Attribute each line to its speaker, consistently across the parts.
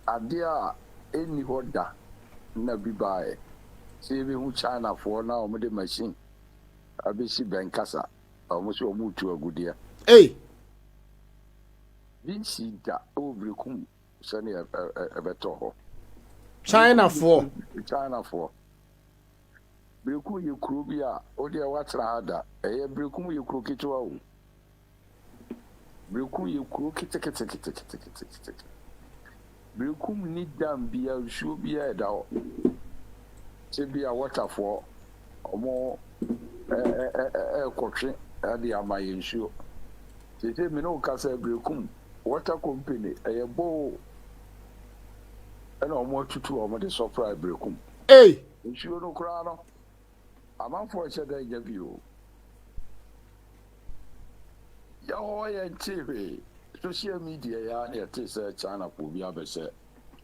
Speaker 1: Adeɛ a ɛnni hɔ da na bi baeɛ sɛ yɛbɛhu Chinafoɔ na wɔde machine abɛsi Bɛnkasa a wɔn sɛ wɔretu agudeɛ.
Speaker 2: Ei!
Speaker 1: Bi nsii da wɔ Berekum sɛdeɛ ɛbɛtɔ hɔ.
Speaker 2: Chinafoɔ.
Speaker 1: Chinafoɔ. Berekum yɛ kuro bi a wodeɛ woatena ha da. Ɛyɛ Berekum yɛ kuro ketewa o. Berekum yɛ kuro keteketeketekete. Berekum nni dam biara, nsuo biara ɛda hɔ. Sɛ bi a wɔtafoɔ ɔmo ɛɛkɔtwe ɛde ama yɛ nsuo. Seesei me ne wo kasa Berekum water company ɛyɛ boo ɛna ɔmo atutu ɔmo de supply Berekum.
Speaker 2: Ei!
Speaker 1: Nsuo no koraa no, amanfoɔ nhyɛ da nnya bi o. Yɛwɔ hɔ yɛntee hwee. Social media yi ara na yɛtee sɛ Chinafoɔ bi abɛhyɛ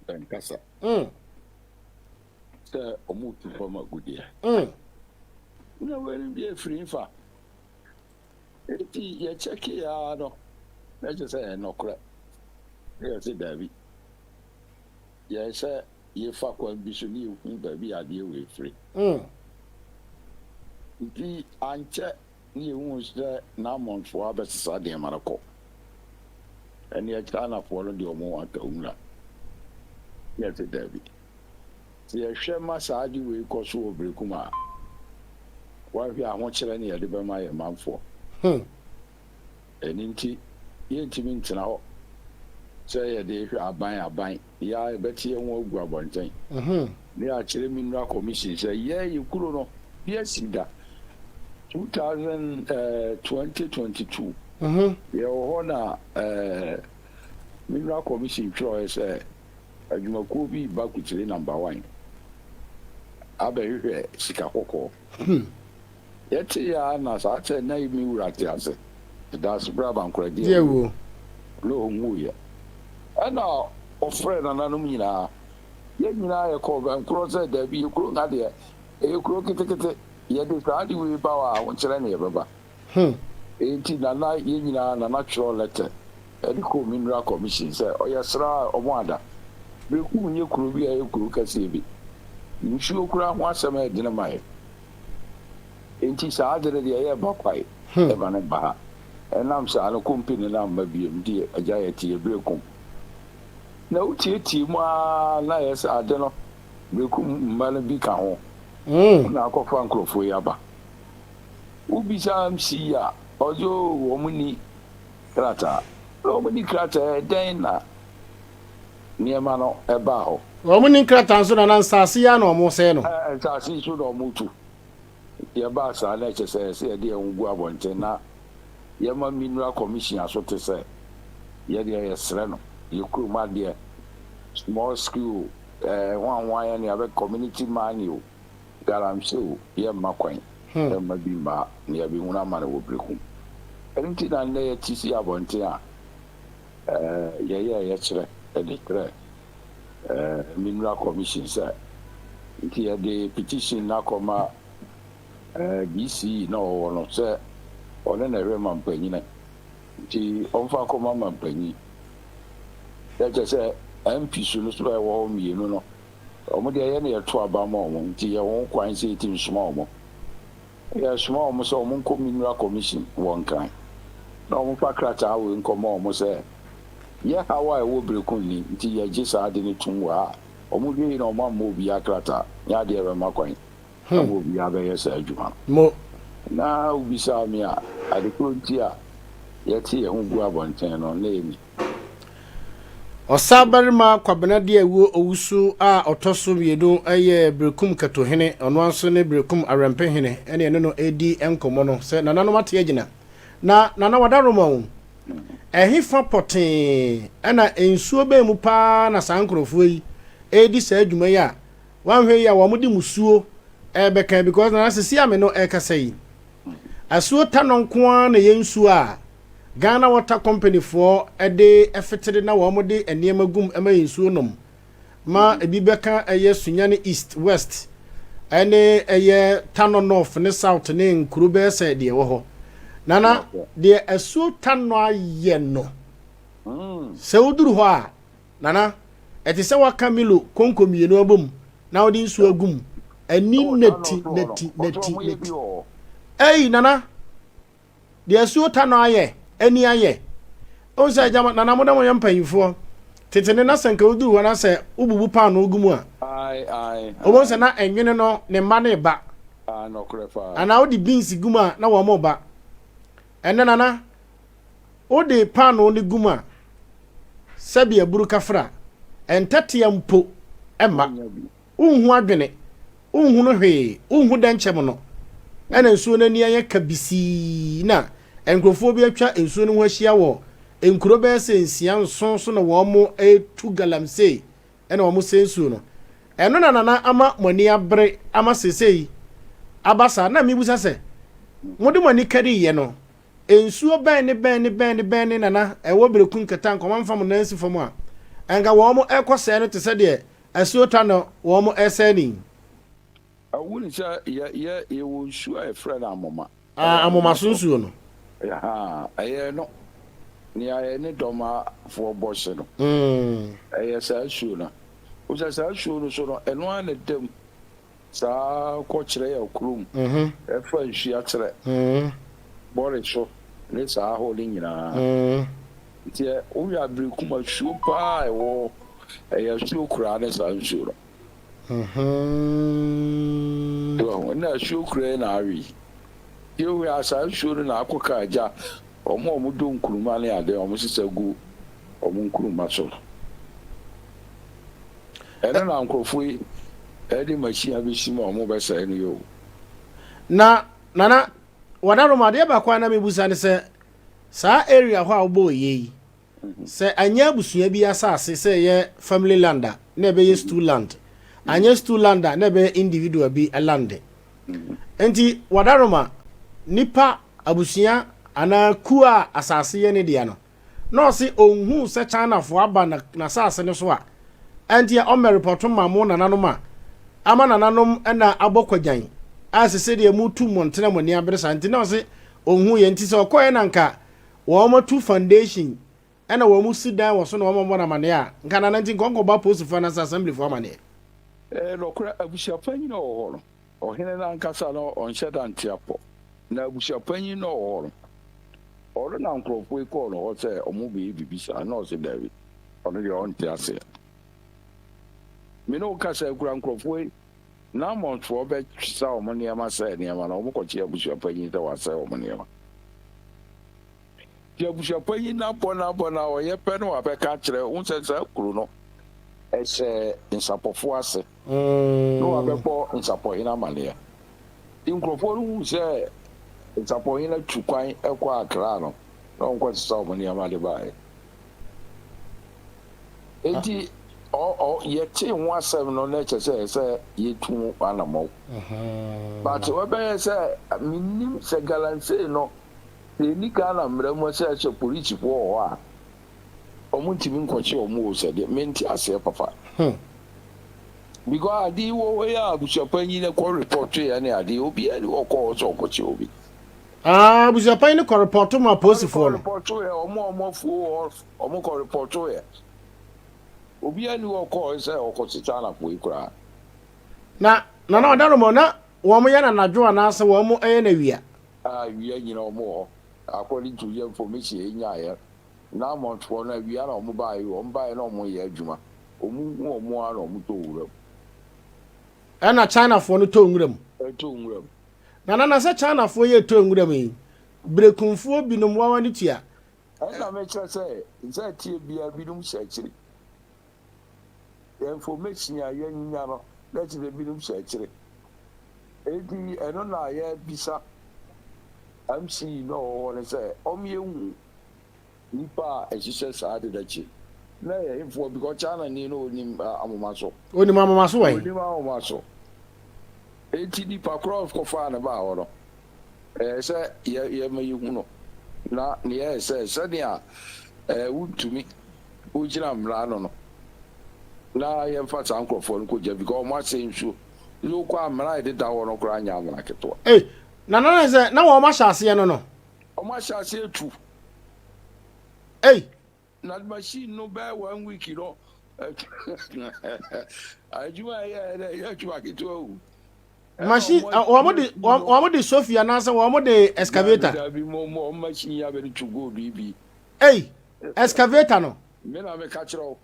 Speaker 1: yɛn kasa sɛ wɔretu fam agudeɛ. Na weinom deɛ ɛfiri hefa? Enti yɛkyɛkee ara no, na kyerɛ sɛ ɛyɛ nɔkorɛ. Na yɛse daabi. Yɛn sɛ yɛfa kwan bi so ne yɛhu baabi a adeɛ wei firi. Nti ankyɛ ne yɛhuu sɛ Naamanfoɔ abɛsesa nneɛma no kɔ. Ɛnneɛ Chinafoɔ no deɛ wɔn aka nwura. Ne yɛse daabi. Sɛ yɛhwɛ ma saa ade wei kɔ so wɔ Berekum a, woahwɛ ahokyerɛ ne yɛde bɛma yɛn manfoɔ. Ɛno nti, yɛntumi ntena hɔ sɛ yɛde rehwɛ aban aban. Yɛ a yɛbɛte yɛn ho agu abɔnten na yɛakyerɛ Mineral Commission sɛ yɛn yɛ kuro no bi asi da. 2022 yɛwɔ hɔ na Mineral Commission twerɛeɛ sɛ adwumakuo bi reba Kukyire Number One abɛhwehwɛ sika kɔkɔɔ. Yɛtee ara na saa sɛ na me wura te ase, Dasebrɛ Abankoradi awuo, na ɔnwuiɛ. Ɛna ɔfrɛɛ nananom nyinaa. Yɛn nyinaa yɛkɔɔ bɛnkorɔ sɛ daabi, yɛ kuro ha deɛ, ɛyɛ kuro ketekete, yɛde saa ade wei ba hɔ a, ahokyerɛ na yɛbɛba. Enti Nana, yɛn nyinaa, Nana twerɛɛ lɛtɛ de kɔɔ Mineral Commission sɛ ɔyɛ sraa a wɔn ada. Berekum nyɛ kuro bi a ɛyɛ kuro kɛseɛ bi. Nsuo koraa ho asɛm yɛ dene ma yɛn. Enti saa ade no deɛ ɛyɛ ba kwae, ɛma no ba ha. Ɛnam saa no, kompene no amma biom, nti agya yɛte yɛ Berekum. Na wotietie mu ara na ayɛ sɛ ade no, Berekum mma no bi ka ho na akɔfa nkurɔfoɔ yi aba. Wobisa MC yi a, ɔse oo wɔn nni krataa. Na wɔn nni krataa ɛdɛn na nneɛma no ɛbaa hɔ?
Speaker 2: Wɔn nni nkrataa nso na na nsaase yi ara na wɔn resɛe no.
Speaker 1: Ɛɛ nsaase yi so na wɔn retu. Nti ɛbaa saa na ɛkyɛ sɛ ɛsɛ yɛde yɛn ho gu abɔnten na yɛma Mineral Commission aso te sɛ yɛdeɛ yɛsrɛ no, yɛ kurom adeɛ, small scale ɛɛ hwanhwan yɛn nea bɛ community mining o. Galamsey o, yɛmma kwan mma bi mma na yɛabɛhunu amane wɔ Berekum. Ɛno nti na nnɛ yɛte si abɔnten a yɛyɛɛ yɛkyerɛ de kyerɛ Mineral Commission sɛ nti yɛde petition no akɔma DC na ɔwɔ no sɛ ɔno na ɛhwɛ mampanyini nti ɔmfa nkɔma mampanyin. Yɛkyɛ sɛ MP so no so a ɛwɔ hɔ mmienu no Wɔn deɛ yɛn na yɛto aba ma wɔn, nti yɛwɔ ho kwan sɛ yɛtumi soma wɔn. Yɛsoma wɔn sɛ wɔnkɔ Mineral Commission wɔ Nkran na wɔmfa krataa wei nkɔma wɔn sɛ yɛ haw a ɛwɔ Berekum ni, nti yɛgye saa ade no tom wɔ ha. Wɔhwɛ yie na wɔamma obiara krataa, nyɛ adeɛ a ɛbɛma kwan ama obiara abɛyɛ saa adwuma no. Na wobisaa me a, ade korɔ nti a yɛte yɛn ho gu abɔnten no, na ɛni.
Speaker 2: Ɔsabarima Kwabena Diawuo Owusu a ɔtɔ so mmienu yɛ Berekum Kɛtohene, ɔno ara nso ne Berekum Awɛmpehene ɛne ɛne no redi nkɔmmɔ no sɛ nananom ate agyina. Na Nana Wadaroma o, ɛhefa pɔtee ɛna nsuo bɛn mu paa na saa nkorɔfoɔ yi redi saa dwuma yi a wanhwɛ yi a wɔn de musuo ɛrebɛka because Nana sisi a me no ɛrekasa yi, asuo Tanɔ nko ara na ɛyɛ nsuo a Ghana Water Company foɔ de fetere na wɔn de nneɛma gum ma yɛn nsuo nom ma ebi bɛka ɛyɛ Sunyani East, West ɛne ɛyɛ Tano North ne South ne nkuro bɛyɛ sɛ deɛ ɛwɔ hɔ. Nana deɛ asuo Tano ayɛ no sɛ woduru hɔ a Nana. Ɛte sɛ woaka Milo konko mmienu abom na wode nsuo agu mu. Ani
Speaker 1: Ɛwɔ saa
Speaker 2: nati
Speaker 1: nɔɔso hɔ no,
Speaker 2: nati
Speaker 1: ɔsɛ
Speaker 2: nati
Speaker 1: ɔmo yɛ bi
Speaker 2: nati.
Speaker 1: wɔ hɔ.
Speaker 2: Ei Nana, deɛ asuo ta no ayɛ, ani ayɛ. Wohu sɛ agya Nana mo na moyɛ mpanyinfoɔ. Tete no na sɛ nka woduru hɔ na sɛ wobubu paanoo gu mu a,
Speaker 1: Ae, ae,
Speaker 2: wobɛhu sɛ
Speaker 1: ae.
Speaker 2: na ɛnwene no ne mma no reba.
Speaker 1: Ae, nɔkorɛ paa.
Speaker 2: Anaa wode beans gu mu a na wɔn reba. Ɛnnɛ Nana, Wode paanoo no gu mu a, sɛbe aburu kafra, ntɛtea mpo mma. Wonhu adwene, wonhunu hwee, wonhu dɛnkyɛm no. Ɛna nsuo no ani ayɛ kabisii na nkurɔfoɔ bi atwa nsuo no ho ahyia wɔ nkuro bɛyɛ sɛ nsia nson so na wɔretu galamsey na wɔsɛe nsuo no. Ɛno na Nana ama mo ani abere ama seesei aba saa. Na mebisa sɛ, mode mo ani kariiɛ no, Nsuo bɛn ne bɛn ne bɛn ne bɛn ne nana ɛwɔ bereku nketa nka wɔn amfa mo nan ansi fam a, nka wɔn rekɔ sɛɛ no te sɛ deɛ asuo ta na wɔn resɛɛ no yi.
Speaker 1: Wonim sɛ yɛ yɛ yɛwɔ nsuo a yɛfrɛ no amoma ɛwɔ
Speaker 2: Ah,
Speaker 1: amoma
Speaker 2: amomaso
Speaker 1: so.
Speaker 2: nsuo no.
Speaker 1: Ahaa, ɛyɛ no. Nea yɛne Dɔmafoɔ bɔ hye no, ɛyɛ saa nsuo no. Wohu sɛ saa nsuo no so no, ɛno ara na ɛda mu. Saa kɔ kyerɛ yɛ kurom ɛfa nsuakyerɛ bɔre so ne saa hɔ no nyinaa nti ɛ wohwɛ abirikum asuo paa ɛwɔ hɔ ɛyɛ asuo koraa ne saa nsuo no wahu ɛna asuo koraa yi na awe yi nti wohwɛ a saa nsuo no na akɔ ka agya wɔn a wɔn dɔ nkuruma ne ade wɔn sesa gu wɔn nkuruma so no. Ɛno na nkurɔfoɔ yi de machine abɛsi mu a wɔbɛsɛe no yi o.
Speaker 2: Na Nana Wadaroma adeɛ baako a na mebusa ne sɛ saa area hɔ a wobɔɔ yɛ yi sɛ anyɛ abusua bi asase sɛ ɛyɛ family land a na ɛbɛyɛ stool land anyɛ stool land a na ɛbɛyɛ individual bi land nti Wadaroma nipa abusua anaa kuo a asase yɛ ne dea no na ɔse ɔnhuu sɛ Chinafoɔ aba n'asaase no so a, ɛnteɛ ɔmmɛrepɔto mma mo nananom a ama nananom na abɔ kwagyan a sese deɛ motu mmɔntene a mo ani abere saa nti na ɔse ɔnhuu yɛ nti sɛ ɔkɔɛ na nka wɔn atu foundation ɛna wɔn si dan wɔ so na wɔn abɔ no amaneɛ a nka nana nti nka ɔnkɔbɔ apolisifoɔ anaasɛ assemblyfoɔ amaneɛ.
Speaker 1: Ɛyɛ nɔkorɛ, abusuapanyin a ɔwɔ hɔ no, ɔhene no ankasa no ɔnhyɛ da nte apɔ, na abusuapanyin no a ɔwɔ hɔ no, Ɔno na nkurɔfoɔ yi kɔɔ no hɔ sɛ wɔrebɛyɛ biribi saa, na ɔse daabi, ɔno deɛ ɔnte aseɛ. Me ne wo kasa yi koraa nkurɔfoɔ yi, Namonfoɔ bɛsa wɔn nneɛma sɛe nneɛma na wɔkɔkye abusuapanyin sɛ wasɛe wɔn nneɛma. Nti abusuapanyin no abɔ no abɔ no a ɔyɛ pɛ na wabɛka akyerɛ wo sɛ saa kuro no ɛhyɛ nsapɔfoɔ ase na wabɛbɔ nsapɔhene amaneɛ. Nti nkurɔfoɔ no huu sɛ Nsapɔhene atu kwan kɔ Accra no, na wɔkɔsesa wɔn nneɛma de baeɛ. Enti ɔ ɔ yɛtee ho asɛm no na ɛkyɛ sɛ ɛsɛ sɛ yɛtu ho anammɔn. But ɛbɛyɛ sɛ mennim sɛ galamsey no, sɛ ɛnni Ghana mmara mu sɛ sɛ polisifoɔ wɔ hɔ a, wɔntumi nkɔkye wɔn o sɛ deɛ, mente aseɛ papa. Because ade yi wɔ hɔ yi a abusuapanyin no kɔ report yɛ ne ade obiara ni hɔ kɔ hɔ sɛ ɔkɔkye obi.
Speaker 2: Ah, abusuapanyin no kɔ report ma apolisifoɔ no.
Speaker 1: Ɔkɔ report yɛ wɔn a wɔn afuo wɔ hɔ wɔn kɔ report yɛ. Obiara ni hɔ kɔ hɔ sɛ ɔkɔkye Chinafoɔ yi koraa.
Speaker 2: Na Nana Ɔdaroma na wɔn yɛ no anadwo anaasɛ wɔn yɛ no awia?
Speaker 1: Ah, awia nyina wɔn wɔ hɔ according to yɛ information yɛ nyaeɛ. Naamɔntfoɔ no awia na wɔn baeɛ o, wɔn baeɛ na wɔn reyɛ adwuma, wɔn hu wɔn ara na wɔn tɔ nwura mu.
Speaker 2: Ɛna Chinafoɔ no tɔ nwura mu.
Speaker 1: Ɛtɔ nwura mu.
Speaker 2: Nana na sɛ Chinafoɔ yi retɔ nwura mu yi, berekumfoɔ binom wawa no tua.
Speaker 1: Ɛna me kyerɛ sɛ, sɛ ɛteɛ biara binom hyɛ akyire. Information a yɛnya no na kyerɛ sɛ binom hyɛ akyire. Enti ɛno na yɛbisa MC no a ɔwɔ hɔ no sɛ ɔmyɛhu Nipa a ɛhyehyɛ saa ade no akyi na ɛyɛ hefoɔ because China ni no onim ahomaso.
Speaker 2: Onim ahomaso wɔ he?
Speaker 1: Onim ahomaso. Enti nipa korɔ a ɔkɔfaa no baa hɔ no, ɛyɛ sɛ yɛ yɛma yɛhu no na nea ɛyɛ sɛ sɛnea ɛɛ wontumi wogyina mmara ano no na yɛmfa saa nkorɔfoɔ no kɔgya because wɔn asɛe nsuo. Nso wokɔ a mmara a ɛdeda hɔ no koraa nyɛ amena ketewa.
Speaker 2: Ei, Nana na sɛ na wɔn ahyɛ aseɛ no no.
Speaker 1: Wɔn ahyɛ aseɛ tu.
Speaker 2: Ei!
Speaker 1: Na machine no bɛyɛ one week no. Adwuma a ɛyɛ dɛ ɛyɛ adwuma ketewa o.
Speaker 2: Machine wɔn de wɔn de sofi anaasɛ wɔn de excavator.
Speaker 1: Dabi mo mo wɔn machine yi abɛde tu gold yi bi.
Speaker 2: Ei, excavator no.
Speaker 1: Me na meka kyerɛ wo.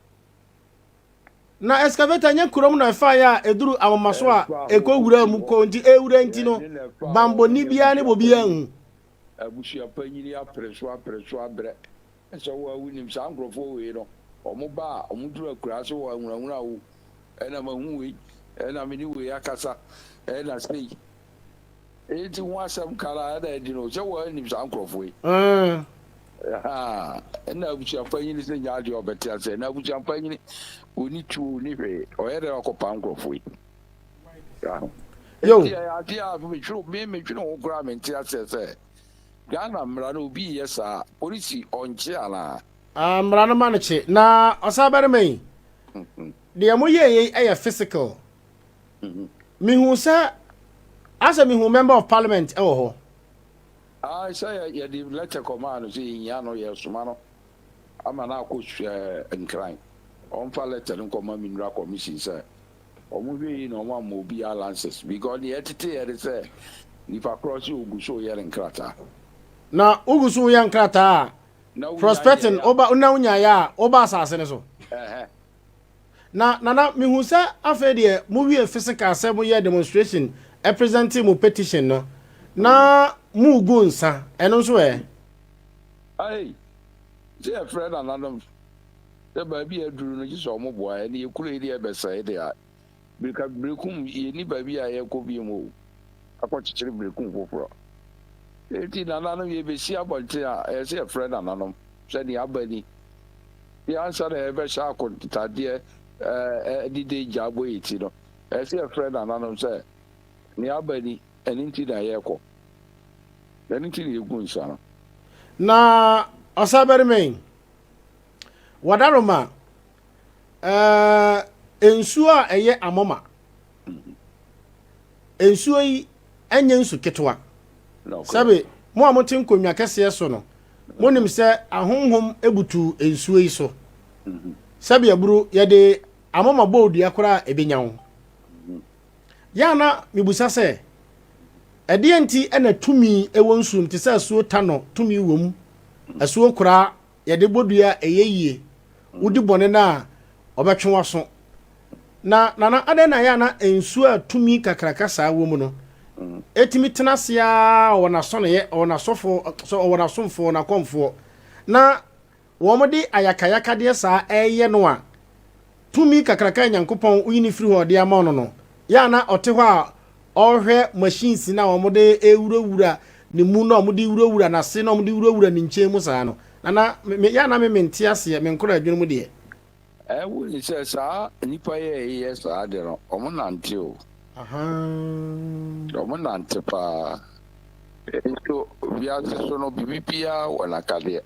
Speaker 2: Na excavator nyɛ kurom na ɛfa yɛ a eduru ahomaso a ɛkɔ wura mu kɔ nti ewura nti no bambɔni biara ne bɔ biara nhu.
Speaker 1: Abusua panyin apere so apere so abrɛ. Sɛ wo a wonim saa nkurɔfoɔ wei no, wɔn ba a wɔn duru akuraase wɔ ahunahuna wo, ɛna mahu wei, ɛna me ne wei akasa, ɛna sei. Enti ho asɛm ka no a ɛna adi no, sɛ wo a nim saa nkurɔfoɔ yi. Ɛna abusua panyin sɛ nya adeɛ ɔbɛte aseɛ, na abusua panyin ɔni tuo ɔni hwee, ɔyɛ dɛ ɔkɔpa nkurɔfoɔ yi.
Speaker 2: Yo.
Speaker 1: Enti ɛyɛ adeɛ a metwene ho koraa mente aseɛ sɛ Ghana mmara no obi yɛ saa a, polisi ɔnkye anaa?
Speaker 2: Ah, mmara no ma no kye. Na ɔsabarima yi, deɛ moyɛɛ yei yɛ physical. Mehu sɛ, asɛ mehu member of parliament wɔ hɔ.
Speaker 1: Ah, sɛ yɛde letter kɔmaa no sɛ yɛhia no, yɛsoma no ama no akɔ Nkran. Ɔmfa letter no nkɔma Mineral Commission sɛ Ɔmo hwɛ yie na ɔmo amma obiara lances because deɛ ɛtete yɛ ne sɛ nipa korɔ sɛ ogu so yɛ ne nkrataa.
Speaker 2: Na wogu so woyɛ nkrataa a
Speaker 1: Na wonya
Speaker 2: prospecting
Speaker 1: nyɛɛ a.
Speaker 2: woba na wonyaeɛ a woba asase no so.
Speaker 1: Ɛhɛ.
Speaker 2: Na Nana mehu sɛ afei deɛ mo wie physical sɛ mo yɛ demonstration ɛpresente mo petition no na mo regu nsa ɛno nso ɛ?
Speaker 1: Aei sɛ yɛfrɛ nananom Sɛ baabi a aduru no gye sɛ wɔn boa yɛn, yɛ kuro yi deɛ ɛbɛsɛe deɛ a, birika berekum yɛnni baabi a yɛkɔ biom o, akɔ kyekyere berekum foforɔ. Enti nananom yɛbɛsi abɔnten a, ɛyɛ sɛ yɛfrɛ nananom sɛ nea aba ni. Deɛ ansa na yɛbɛhyɛ akontadeɛ ɛɛ de gya abɔ yɛ ti no, ɛyɛ sɛ yɛfrɛ nananom sɛ nea aba ni, ɛno nti na yɛkɔ. Ɛno nti na yɛgu nsa no.
Speaker 2: Na ɔsabarima yi, Wadaroma, ɛɛ nsuo a ɛyɛ amoma. Nsuo yi ɛnyɛ nsu ketewa. Sɛbe mo a mote nkonnwa kɛseɛ so no, monim sɛ ahonhom butu nsuo yi so. Sɛbe aburo, yɛde amoma bɔ dua koraa a ɛbɛnya wo. Yɛ a na mebusa sɛ, ɛdeɛn nti na tumi wɔ nsuo mu te sɛ asuo Tanɔ tumi wɔ mu, asuo Koraa yɛde bɔ dua a ɛyɛ yie, wodi bɔne no a ɔbɛtwe w'aso. Na Nana adɛn na ɛyɛ a na nsuo a tumi kakraka saa wɔ mu no ɛtumi tena ase ara ɔwɔ n'asɔneyɛ, ɔwɔ n'asɔfoɔ, sɛ ɔwɔ n'asomfoɔ, n'akɔmfoɔ, na wɔde ayakayakadeɛ saa ɛreyɛ no a, tumi kakraka a Nyankopɔn woyi no firi hɔ a ɔde ama no no, yɛ a na ɔte hɔ a ɔrehwɛ machines no a wɔde rewurawura ne mu na wɔde wurawura n'ase na wɔde wurawura ne nkyɛn mu saa no. Na na me yɛ a na me mente aseɛ, me nkora adwene mu deɛ.
Speaker 1: Ɛ wonim sɛ saa nnipa yi a ɛyɛ saa ade no, wɔn nante o.
Speaker 2: Ahaa.
Speaker 1: Wɔn nante paa. Nso wiase so no, biribi biara wɔ n'akadeɛ.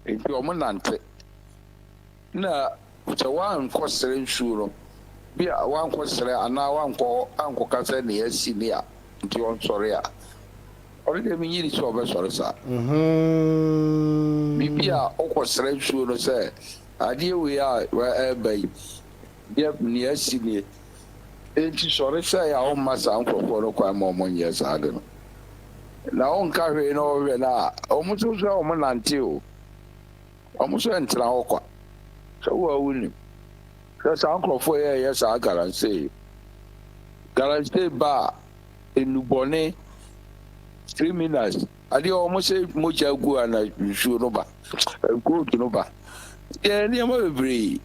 Speaker 1: Nti wɔn nante. Na sɛ woankɔ srɛ nsuo no, bi a woankɔ srɛ anaa woankɔ hɔ ankɔka sɛ nea asi ni a, nti ɔnsɔre a, ɔno deɛ mennye di sɛ ɔbɛsɔre saa. Biribi a wokɔ srɛ nsuo no sɛ adeɛ wei a ɛreba yi, deɛ nea asi nie, enti sɔre sɛe a womma saa nkurɔfoɔ no kwan ma wɔnyɛ saa ade no. Na wonka hwee na wɔhwɛ no a, wɔn nso sɛ wɔnante o. Wɔn nso ɛntena hɔ kwa. Sɛ wo a wonim sɛ saa nkurɔfoɔ yi ɛyɛ saa galamsey yi. Galamsey ba a, nnubɔne, criminals, adeɛ wɔn sɛ mogya gu a na nsuo no ba, gold no ba. Yɛ nneɛma bebree,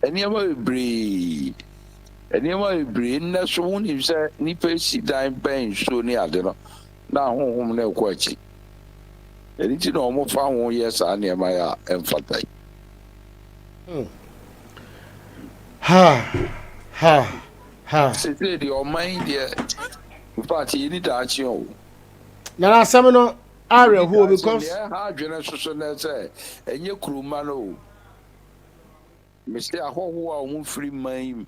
Speaker 1: nneɛma bebree, nneɛma bebree. Nnɛ so wonim sɛ nnipa esi dan bɛn nsuo ne ade no, na ahonhom no rekɔ akyi. Ɛno nti na wɔfa ho yɛ saa nneɛma yi a ɛmfata yi.
Speaker 2: Hmm. Ha, ha, ha.
Speaker 1: Seesei deɛ ɔman yi deɛ, in fact, yɛnni daakye o.
Speaker 2: Na asɛm no awerɛhoɔ because.
Speaker 1: Deɛ ɛha adwene nso so ne sɛ, ɛnyɛ kuromma no o. Mese ahɔhoɔ a wɔn firi man yi mu.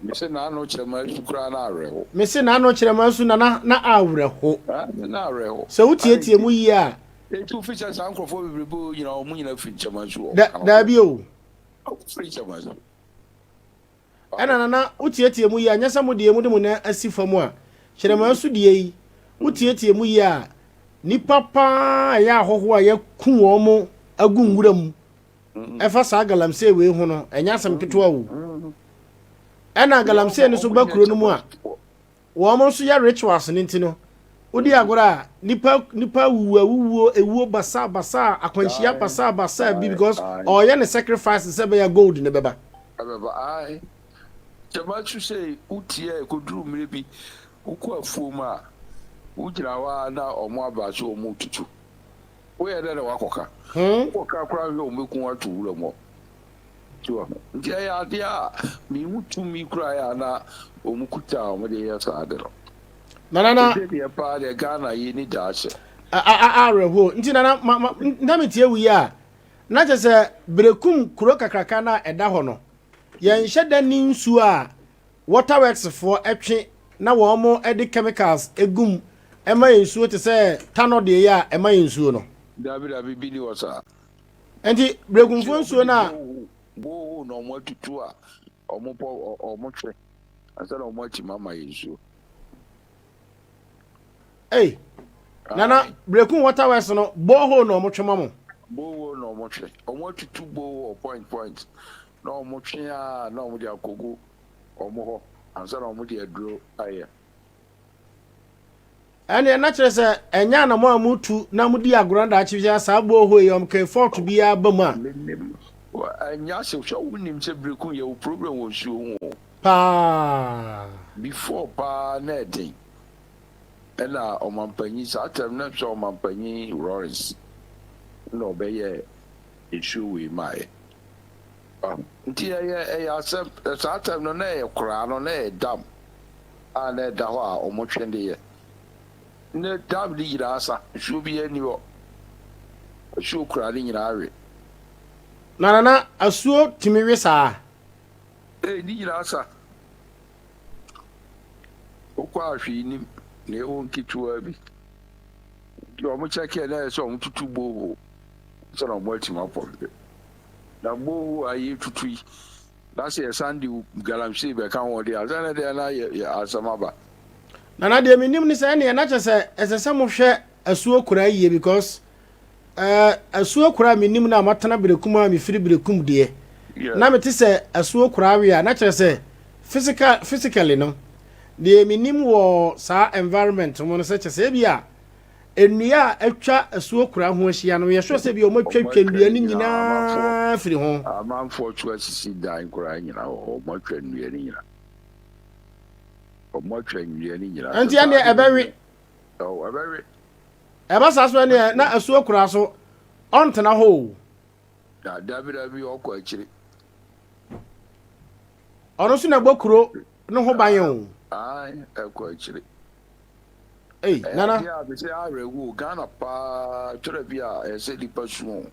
Speaker 1: Mese n'ano kyerɛ m'asu koraa na awerɛho.
Speaker 2: Mese n'ano kyerɛ m'asu na na na awerɛho.
Speaker 1: Na awerɛho.
Speaker 2: Sɛ wotietie mu yie a.
Speaker 1: Eti wofi sɛ saa nkurɔfoɔ bebrebe wɔ nyinaa wɔn nyinaa firi nkyɛm asu wɔ.
Speaker 2: Da daabi o.
Speaker 1: Ɔmo firi Kyɛmasu.
Speaker 2: Ɛna Nana, wotietie mu yie a, nyɛ sɛ mo deɛ mode mo nan asi fam a, Kyerɛmanso deɛ yi, wotietie mu yie a, nnipa paa a ɛyɛ ahɔhoɔ a yɛaku wɔn mo agu nwura mu ɛfa saa galamsey wei ho no, ɛnyɛ asɛm ketewa o. Ɛna galamsey no so ba kuro no mu a, Wɔn nso yɛ rituals no nti no, wodi agorɔ a, nipa nipa wuwu awuwuo, ewuo basaa basaa, akwanhyia basaa basaa bi because ɔreyɛ ne sacrifice sɛ ɛbɛyɛ gold no bɛba.
Speaker 1: Ɛbɛba ae. Gyama nso sei wotie a ɛkɔduru mmerɛ bi wokɔ afuom a wogyina hɔ a na wɔn aba sɛ wɔn retutu. Woyɛ dɛn na woakɔka? Wokɔka koraa hwɛ wɔn bɛku wo ato wuram hɔ. So wahu? Nti ɛyɛ adeɛ a menhu tumi koraa a na wɔn kuta a wɔn de yɛ saa ade no.
Speaker 2: Nana na.
Speaker 1: Ɛsɛ deɛ paa deɛ Ghana yi ni daakye.
Speaker 2: Awerɛhoɔ nti nana ma ma na metie wo yi a na kyɛ sɛ Berekum kuro kakraka no a ɛda hɔ no yɛnhyɛ da ni nsuo a waterworks foɔ twe na wɔn de chemicals gu mu ɛma yɛn nsuo te sɛ Tanɔ deɛ yi a ɛma yɛn nsuo no.
Speaker 1: Dabi dabi bi ni hɔ saa.
Speaker 2: Nti Berekumfoɔ nsuo no a.
Speaker 1: Borehole na wɔn atutu a wɔn pɔ wɔn twe ansa na wɔn atumi ama yɛn nsuo.
Speaker 2: Ei, Nana, Berekum water works no borehole na wɔn twe ma mo.
Speaker 1: Borehole na wɔn twe. Wɔn atutu borehole point point na wɔn twe a na wɔn de akɔgu wɔn hɔ ansa na wɔn de aduro ayɛ.
Speaker 2: Ɛnneɛ na kyerɛ sɛ ɛnyɛ anamɔ a motu na modi agorɔ na daakye biara saa borehole yi ɔmkɛn fault biara ba mu a.
Speaker 1: Menim. Ɛnyɛ asɛm. Hwɛ wonim sɛ Berekum yɛwɔ problem wɔ nsuo ho o.
Speaker 2: Paa.
Speaker 1: Before paa na ɛden. Ɛna ɔmampanyin saa term no na sɛ ɔmampanyin Rawlings na ɔbɛyɛɛ nsuo wei maeɛ. Nti ɛyɛ ɛyɛ asɛm. Saa term no na ɛyɛ koraa no na ɛyɛ dam. a na ɛda hɔ a wɔtwe de yɛ. Nnɛ dam no nyinaa asa, nsuo biara nni hɔ. Asuo koraa no nyinaa awe.
Speaker 2: Na Nana, asuo tumi we saa?
Speaker 1: Ee, ne nyinaa asa. Wokɔ a hwee nnim, na ɛwɔ nketewaa bi. Nti wɔn kyɛkeɛ na ɛyɛ sɛ wɔtutu borehole ansa na wɔatumi apɔmpe. Na borehole a yɛtutu yi, Na sɛ yɛsan de galamsey bɛka ho deɛ ansa na deɛ na yɛ asɛm aba.
Speaker 2: Nana deɛ menim ne sɛ ɛneɛ na kyɛ sɛ ɛsɛ sɛ mohwɛ asuo koraa yie because eh, asuo koraa menim no a matena berekum a mefiri berekum deɛ na mete sɛ asuo koraa we a na kyerɛ sɛ physical physically no deɛ menim wɔ saa environment mu no sɛ kyɛ sɛ ebi a Nnua a atwa asuo koraa ho ahyia no, yɛ sure sɛ bi a wɔatwatwa nnua no nyinaa afiri ho.
Speaker 1: Amanfoɔ to asisi dan koraa nyina wɔ hɔ, wɔatwa nnua no nyina. Wɔatwa nnua no nyina.
Speaker 2: Nti ɛneɛ ɛbɛwe.
Speaker 1: Ɛbɛwe.
Speaker 2: Ɛba saa so ɛneɛ na asuo koraa so ɔntena hɔ o.
Speaker 1: Na dabi dabi ɔkɔ akyire.
Speaker 2: Ɔno nso na ɛbɔ kuro no ho ban o.
Speaker 1: Ae, ɛkɔ akyire.
Speaker 2: Ei,
Speaker 1: Ɛyɛ
Speaker 2: Nana.
Speaker 1: adeɛ a mese awerɛhoɔ o, Ghana paa twerɛ bi a ɛyɛ sɛ nipa su o.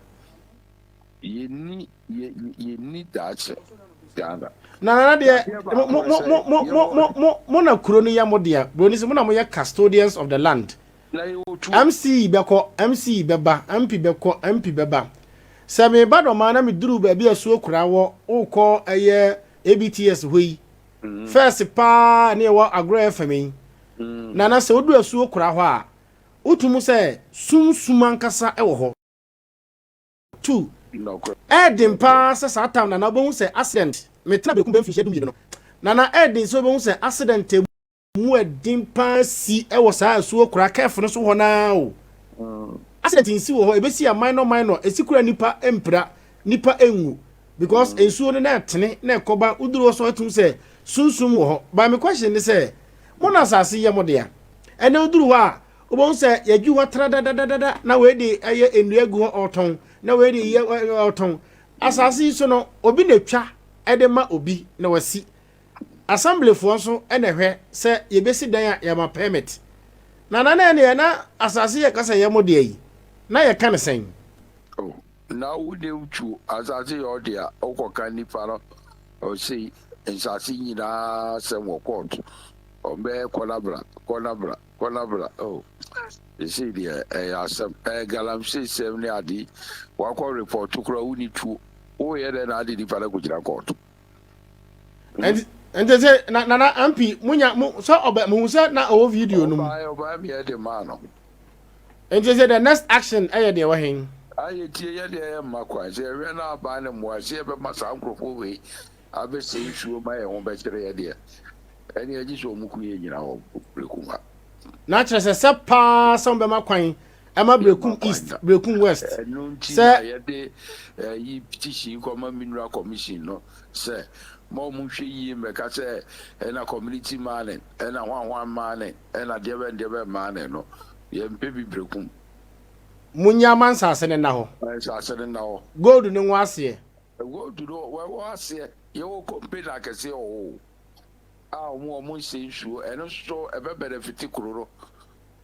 Speaker 1: Yɛnni yɛ yɛnni daakye Ghana.
Speaker 2: Na Nana deɛ,
Speaker 1: Adeɛ
Speaker 2: mo
Speaker 1: baako
Speaker 2: mo
Speaker 1: ne
Speaker 2: mo
Speaker 1: sɛ
Speaker 2: mo mo mo
Speaker 1: yɛwɔ
Speaker 2: mo mo mo na kuro no yɛ mo dea. Buroni sɛ mo na moyɛ custodians of the land.
Speaker 1: na yɛwɔ tuo.
Speaker 2: MC bɛkɔ, MC bɛba, MP bɛkɔ, MP bɛba. Sɛ meba Dɔmaa na meduru baabi a asuo koraa wɔ, wokɔ ɛyɛ ABTS hɔ yi, First paa ne yɛwɔ Agorɔ FM yi, Nana sɛ wodu asuo kora hɔ a, wotu mu sɛ sunsum ankasa wɔ hɔ. Tu. Ɛɛden paa sɛ saa time Nana wobɛhu sɛ accident, metena Berekum bɛyɛ mfinhyia 12 no, Nana ɛɛden sɛ wobɛhu sɛ accident ɛmu ɛden paa si wɔ saa asuo kora curve no so hɔ no ara o. Accident nsi wɔ hɔ, ɛbɛsi a minor minor, ɛsi koraa nnipa mpira, nnipa nwu. Because nsuo no na ɛtene na ɛkɔba woduru hɔ so atum sɛ sunsum wɔ hɔ. But me question ne sɛ mo na asase yɛ mo dea. Ɛnɛ woduru hɔ a wobɛhu sɛ yɛdwi hɔ tra dadadada na wei de ɛyɛ nnua gu hɔ ɔtɔn na wei de yɛ ɔtɔn. Asase yi so no obi na etwa ɛde ma obi na wasi. Assemblyfoɔ nso na ɛhwɛ sɛ yɛbɛsi dan a yɛma permit. Na na na ɛneɛ na asase yɛ kasa yɛ mo dea yi na yɛka ne sɛn?
Speaker 1: Oh. Na wo ne tu asase yɛ ɔdea wokɔka nipa no ɔsei nsase nyinaa asɛm wɔ court ɔmbɛyɛ kɔ na bra kɔ na bra kɔ na bra oh sesei deɛ ɛyɛ asɛm ɛyɛ galamsey sɛm ne ade wakɔ report koraa wonni tuo. Woyɛ dɛn na ade nipa no akɔgyina kɔɔto?
Speaker 2: Nti sɛ na nana ampi munya mu sɛ ɔbɛ muhu sɛ na ɔwɔ video no mu.
Speaker 1: Ɔbaeɛ ɔbaeɛ meɛ de maa no.
Speaker 2: Nti sɛ the next action ɛyɛ deɛ wɔ hen?
Speaker 1: Ayɛ tie yɛ deɛ yɛ mma kwan sɛ yɛhwɛ na aban no mmoa sɛ yɛbɛma saa nkurɔfoɔ wei abɛsɛe nsuo ma yɛn ho bɛkyere yɛ deɛ ɛne agye sɛ ɔmo ku yɛ nyina wɔ Berekum ha.
Speaker 2: Na kyerɛ sɛ sɛ paa sɛ wɔbɛma kwan ɛma Berekum East, Berekum West.
Speaker 1: Ɛno nti na yɛde ɛyi petition kɔma Mineral Commission no sɛ ma ɔmo nhwɛ yie mmɛka sɛ ɛna community mining, ɛna hwanhwan mining, ɛna deɛ bɛn deɛ bɛn mining no, yɛmpɛ bi Berekum.
Speaker 2: Munya ama nsase ne nna hɔ.
Speaker 1: Nsase ne nna hɔ.
Speaker 2: Gold ne ngo aseɛ.
Speaker 1: Gold no wɔwɔ aseɛ. Yɛwɔ company akɛseɛ wɔ hɔ a ɔmo nsɛ nsuo. Ɛno nso ɛbɛ benefit kuro no.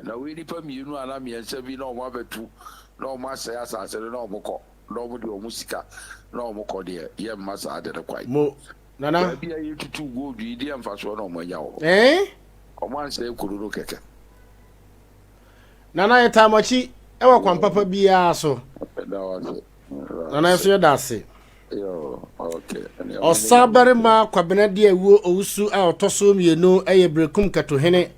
Speaker 1: Na wei nipa mmienu ana mmiɛnsa bi na ɔmo abɛtu na ɔmo asɛe asase no na ɔmo kɔ na ɔmo de ɔmo sika na ɔmo kɔ deɛ, yɛ mma saa de no kwan.
Speaker 2: Mo nana.
Speaker 1: Baabi a yɛtutu gold yi deɛ, mfasoɔ na ɔmo anya wɔ hɔ? Ɔmo ansɛe kuro no kɛkɛ.
Speaker 2: Nana, yɛ taa mo akyi ɛwɔ kwan papa biara so.
Speaker 1: Ɛda wase.
Speaker 2: Nana nso yɛ da ase.
Speaker 1: Yo, okay.
Speaker 2: Ɔsa barima Kwabena de awuo Owusu a ɔtɔ so mmienu yɛ Berekum Kɛtohene.